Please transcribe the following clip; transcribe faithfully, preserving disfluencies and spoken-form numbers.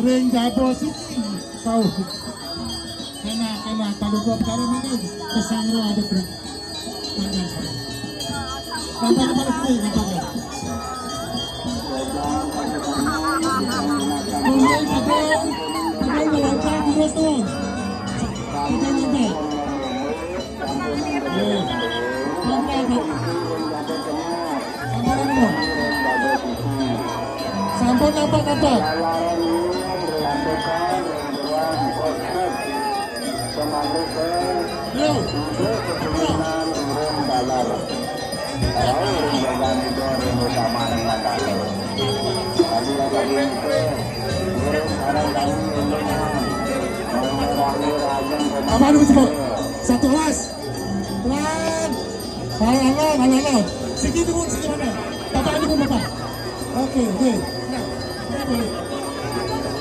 Ring jaba siki. Kau. Kena, kena. Kalau gua perkara mangga, kesang roh ada kena. Mangga. Nampak, nampak, nampak, nampak. Tunggu, tunggu. Tunggu, meloncat terus, tuh. Tunggu, tunggu. Sampun nampak, nampak. Yo. Apa lu cepat? Satu, awas. Pelan. Alang-alang, alang-alang. Siki turun, siki mana? Bapak ini pun bapak. Oke, oke.